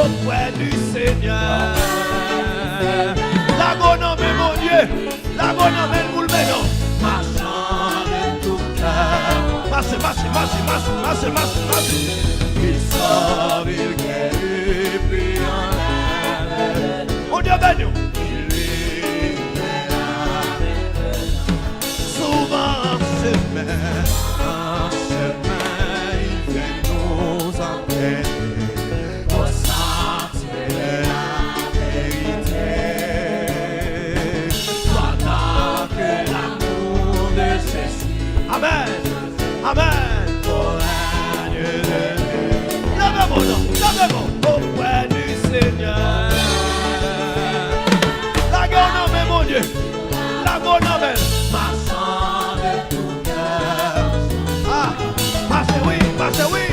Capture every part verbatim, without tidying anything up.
Auprès du Seigneur. Lage w nan men Bondye. Lage w nan men l pou l mennen w. Marchand de tout cœur. Mache, mache, mache. Il sauve, il guérit, puis enlève. Bondye beni w. Souvent en chemin, en chemin, il vient nous entraîner au sentier de la vérité. Pendant que l'amour de Jésus. Amen. Amen. Leve men w non, leve men w. Auprès du Seigneur. Lage w nan men Bondye. Lage w nan men l. Marchand de tout cœur. Ah, mache wi, mache wi.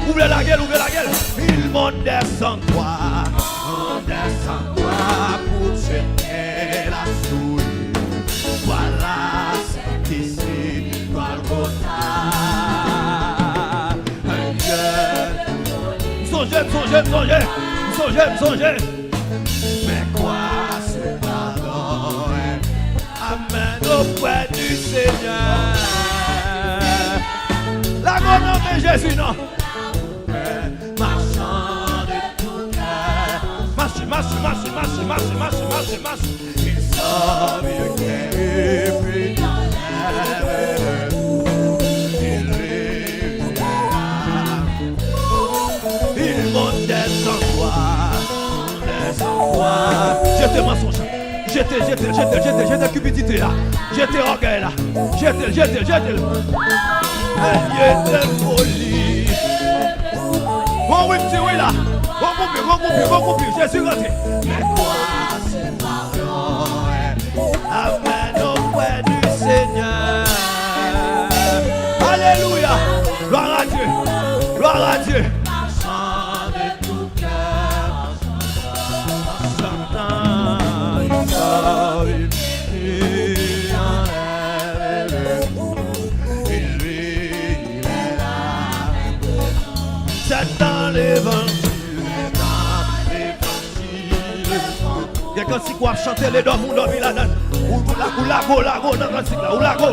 Ou vle lage l, ou vle lage l. Il monte, descend, toi, monte, descend, toi, pour jeter la souillure. Voilà, c'est ici, Golgotha. Un lieu de folie. M sonje, m sonje, m sonje. M sonje, m sonje. Mais quoi ce pardon est. Amen, auprès du Seigneur. Lage w nan men Jezi non. Marchand de tout cœur. Mache, mache, mache, mache. Il sauve, il guérit, puis il enlève. Il libère. Il monte, descend, toi, descend, toi. Jete mansonj. Jete, jete, jete, jete, jete cupidité a. Jete ògèy la. Jete l, jete l, jete l. Hey, jete foli. Gon ripti wi la. Gon koupi, gon koupi, gon koupi. Jezi rantre. Amen, auprès du Seigneur. Alléluia. Gloire à Dieu. Gloire à Dieu. Chantant, il sort, il enlève le doute, il libère la. C'est dans l'évangile, c'est dans l'évangile. Gen kantik w ap chante, ledòmi w dòmi ladan l. Ou, ou la, ou lago, lago nan kantik la, ou lago.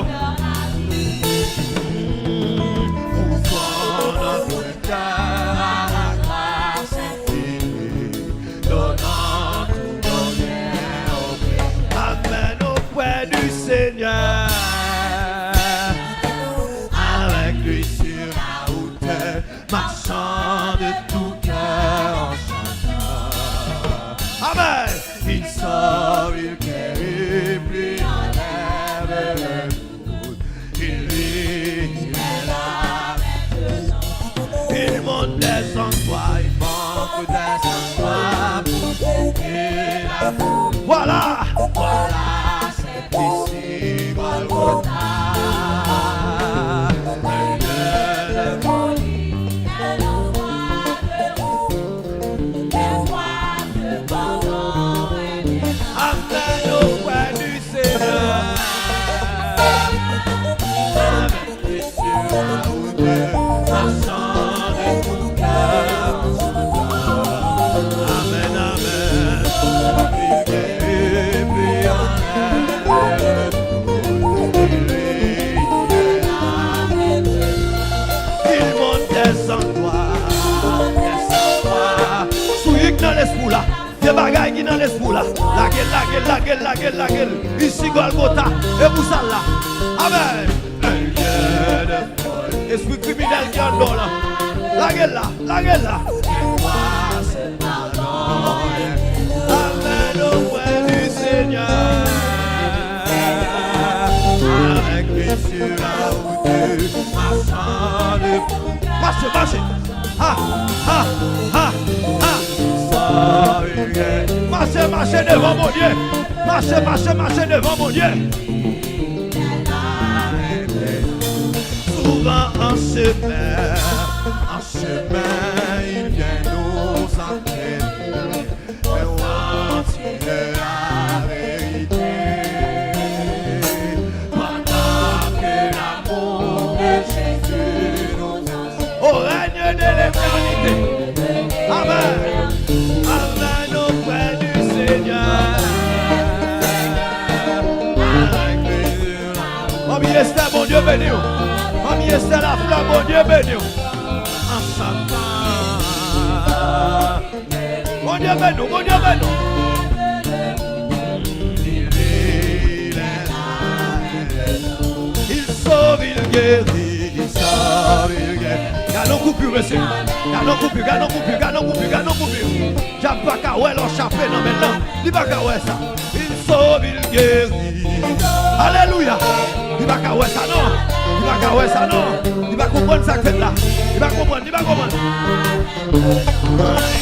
Ouvrons notre cœur à la grâce infinie, donnons tous nos biens au Christ. Amène auprès du Seigneur, avec lui sur la hauteur, marchant de tout cœur en chantant. Amen. Il sauve, il guérit, puis enlève le doute. Il vit, il est là. Il monte, descend, toi, il monte, descend, toi, pour guérir la foule. Voilà. Voilà, c'est ici Golgotha, un lieu de folie, un endroit de Amène auprès du Seigneur. Amène sur la hauteur, marchant de tout cœur. Amen, amen. Il guérit, puis enlève. Il monte, descend, toi, descend, toi. Sou yik nan lespri w la. Gen bagay ki nan lespri w la. Lage l, lage l, lage l, lage l, lage l. Isi Gòlgota. E pou sa l la. Amèn. Espri kriminèl ki anndan w lan. Lage l la, lage l la. Amèn, auprès du Seigneur. Avec lui sur la hauteur, marchant de... Mache, mache. Ha, ha, ha, ha. Mache, mache devan Bondye. Mache, mache, mache devan Bondye. Souvent en chemin, en chemin, il vient nous entraîner. Le sentier de la vérité. Pendant Amèn oprè di Senyè. Manmi Esther, Bondye beni w. Manmi Esther Lafleur, Bondye beni w. Ansanm. Bondye beni w, Bondye beni w. Il sauve, il guérit, il sauve, il guérit. Gade yon koupi, mesye. Gade yon koupi, gade yon koupi, gade yon koupi, gade yon koupi. Dyab pa ka wè lè w chape nan men l lan. Li pa ka wè sa. Il sauve, il guérit. Alelouya. Li pa ka wè sa non. Li pa ka wè sa non. Li pa konprann sa k fèt la. Li pa konprann, li pa konprann.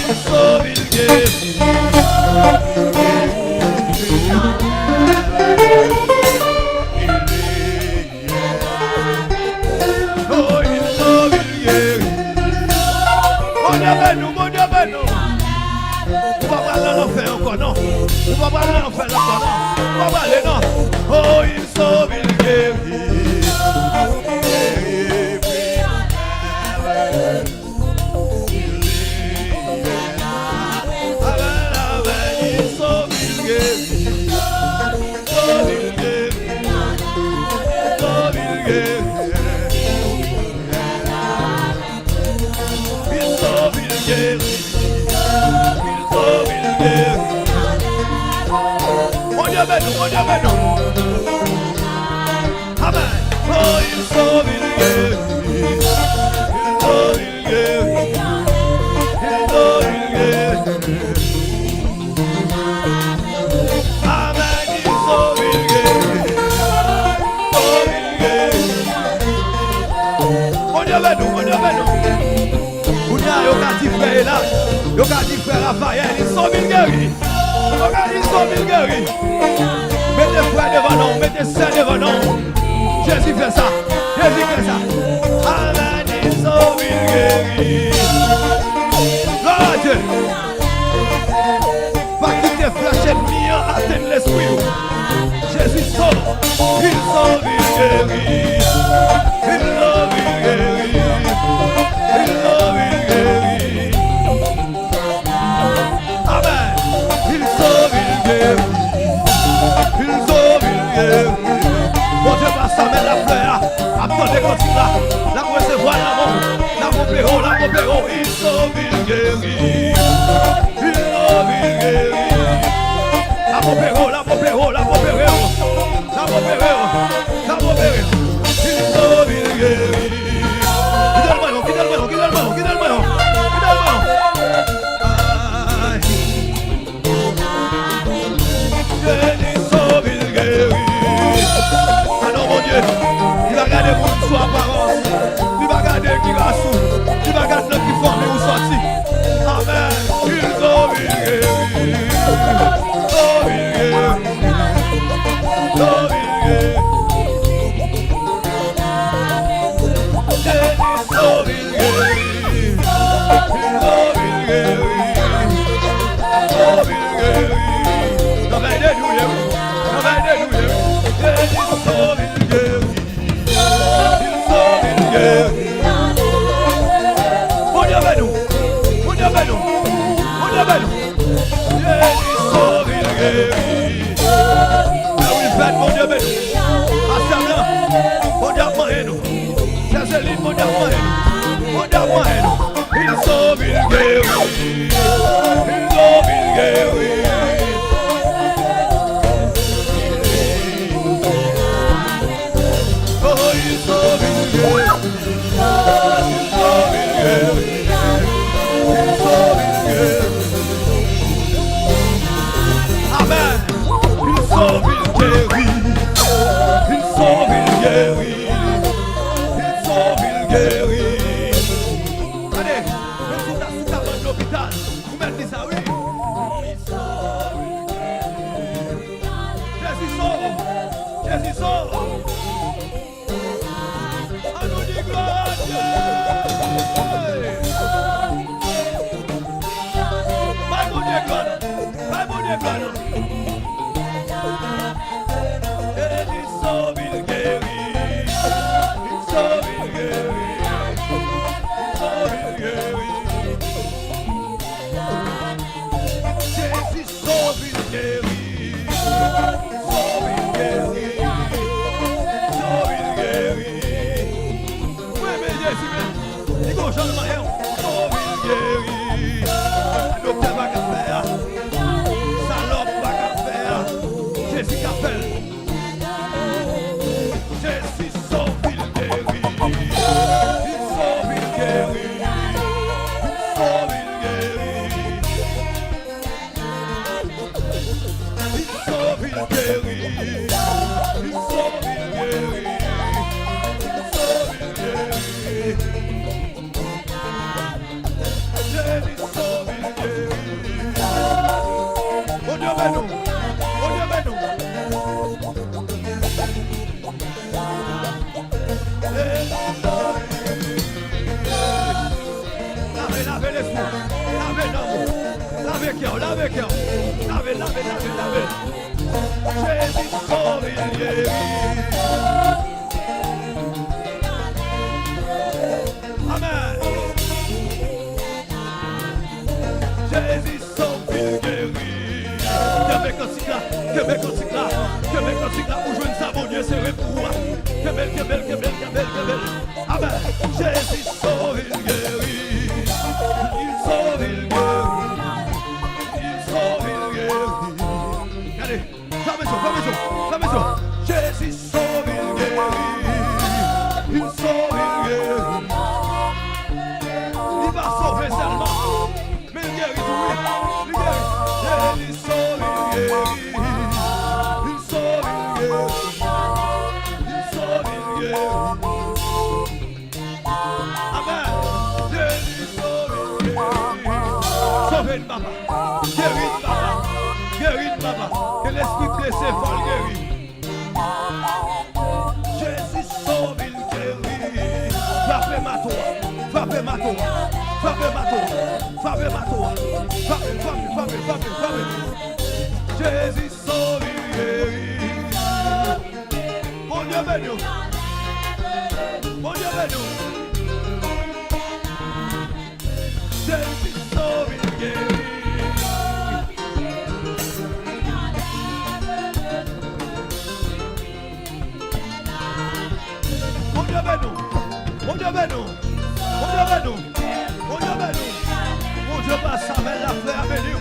Il sauve, il guérit. Oh, il sauve, il guérit. Bondye beni w, Bondye beni w. Ou pa pral nan lanfè ankò non. Ou pa pral nan lanfè ankò non. Ou pa prale non. Oh, il sauve, il guérit. Amen, amen, il sauve, il guérit. Sauve, il guérit. Sauve, il guérit. Il sauve, il guérit. Il sauve, il guérit. Bondye beni w, Bondye beni w. Amen. Oh, il sauve, il guérit. Il sauve, il guérit. Il sauve, il guérit. Amen. Il sauve, il guérit. Sauve, il guérit. Bondye beni w, Bondye beni w. Kounye a, yo ka di frè Elas, yo ka di frè Rafayèl, il sauve, il guérit. Yo ka di il sauve, il guérit. Mete frè devan non, mete sè devan non. Jezi fè sa. Jezi fè sa. Amen, il sauve, il guérit. Glwa a Dye. Pa kite flèch ènmi an atenn lespri w. Jezi sove, il sauve, il guérit. Il sauve, il guérit. Il sauve, il guérit. Amen. Il sauve, il guérit. Il sauve, il guérit. Bondye pa sa, men laflè a ap tande kantik la. L ap resevwa lanmò. L ap opere w, l ap opere w. Il sauve, il guérit. Il sauve, il guérit. L ap opere w, l ap opere w, l ap opere w. L ap opere w, l ap opere w. Il sauve, il guérit. Kite l pran yon, kite l pran yon, kite l pran yon, kite l pran yon, kite l pran yon. Ay. Jezi sove, l geri. A non, Bondye, li pa gade moun sou aparans. Li pa gade ki ras ou. Li pa gade nan ki fanmi ou sòti. Amen. Il sove, l geri. Sove, l geri. Sove, l geri. Jezi sove, l geri. Sove, l geri. Sove, l geri. Travay de nou ye wi. Travay de nou ye wi. Jezi sove, l geri. Li sove, l geri. Bondye beni w. Bondye beni w. Bondye beni w. Jezi sove, l geri. Mèwi fèt, Bondye beni w. Asèm lan, Bondye ap manyen nou. Sè Selin, Bondye ap manyen nou. Bondye ap manyen nou. Il sove, il guérit. Il sove, il guérit. Oh, il sove, il guérit. Il sove, il guérit. Il sove, il guérit. Amen. Il sove, il guérit. Il sove, il guérit. Il sove, il guérit. Gade, menm si w ta sou kabann lopital, ou mèt di sa, wi. Jezi sove. Jezi sove. Annou di glwa a Dye. Bay Bondye glwa non. Bay Bondye glwa non. Jezi sove, l geri. Li sove, l geri. Li sove, l geri. Geri. Sove l, geri. Sove l, geri. Mwen renmen Jezi, men li gon jan l manyen w. Sove l, geri. Sa doktè pa ka fè a, sa lòm pa ka fè a, Jezi ka fè l. Jezi sove l, geri. Li sove l, geri. Li sove l, geri. Li sove l, geri. Li sove l, geri. Li sove l, geri. Jezi sove l, geri. Bondye beni w. Bondye beni w. Lave, lave lespri w. Lave nanm ou. Lave kè w. Lave kè w. Lave, lave, lave, lave. Jezi sove l, geri. Amèn. Jezi sove l, geri. Kenbe kantik la, kenbe kantik la, kenbe kantik la pou jwenn sa Bondye sere pou ou a. Kenbe l, kenbe l, kenbe l, kenbe l, kenbe l. Amèn. Jezi sove l, geri. Li sove l, geri. Li sove l, geri. Gade. Fèmen je w, fèmen je w, fèmen je w. Jezi sove l, geri. Li sove l, geri. Li pa sove sèlman, men l geri tou, wi. Li geri. Jezi sove l, geri. Li sove l, geri. Li sove l, geri. Amèn. Jezi sove, geri. Sove n, papa. Geri n, papa. Geri n, papa. Ke lespri blese, fò l geri. Jezi sove l, geri. Frape mato a. Frape mato a. Frape mato a. Frape mato a. Frape, frape, frape, frape, frape. Jezi sove l, geri. Bondye beni w. Bondye beni w. Jezi sove l, geri. Bondye beni w. Bondye beni w. Bondye beni w. Bondye beni w. Bondye pase avè l, l ap fè a beni w.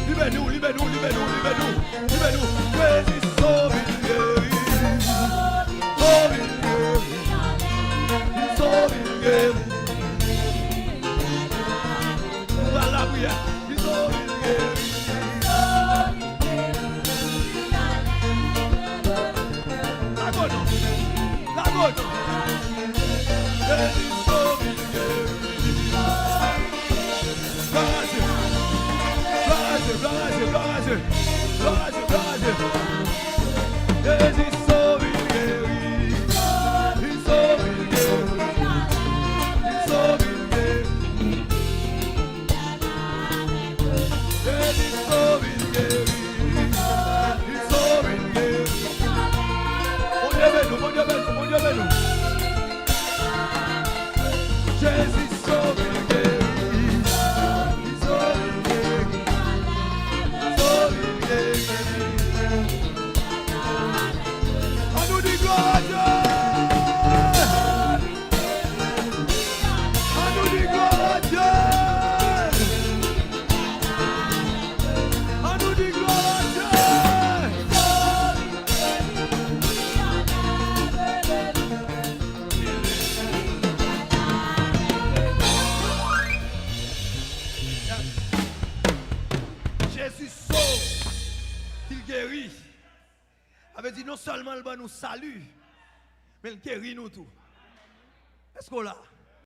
Li beni w, li beni w, li beni w, li beni w, li beni w. Jezi sove l, geri. Sove l, geri. Li sove l, geri. Nou pral lapriyè. Li sove l, geri. Lago non. Lago non. Jezi sove l, geri. Glwa a Dye. Glwa a Dye, glwa a Dye, glwa a Dye. Glwa a Dye, glwa a Dye. Jezi sove l, geri. Li sove l, geri. Li sove l, geri. Jezi sove l, geri. Li sove l, geri. Bondye beni w, Bondye beni w, Bondye beni w. Jezi sove l, geri. Li sove l, geri. Li sove l, geri. Annou di glwa a Dye! Annou di glwa a Dye! Annou di glwa a Dye! Jezi sove, li geri. Sa vle di non sèlman l ban nou sali, men l geri nou tou. Èske w la?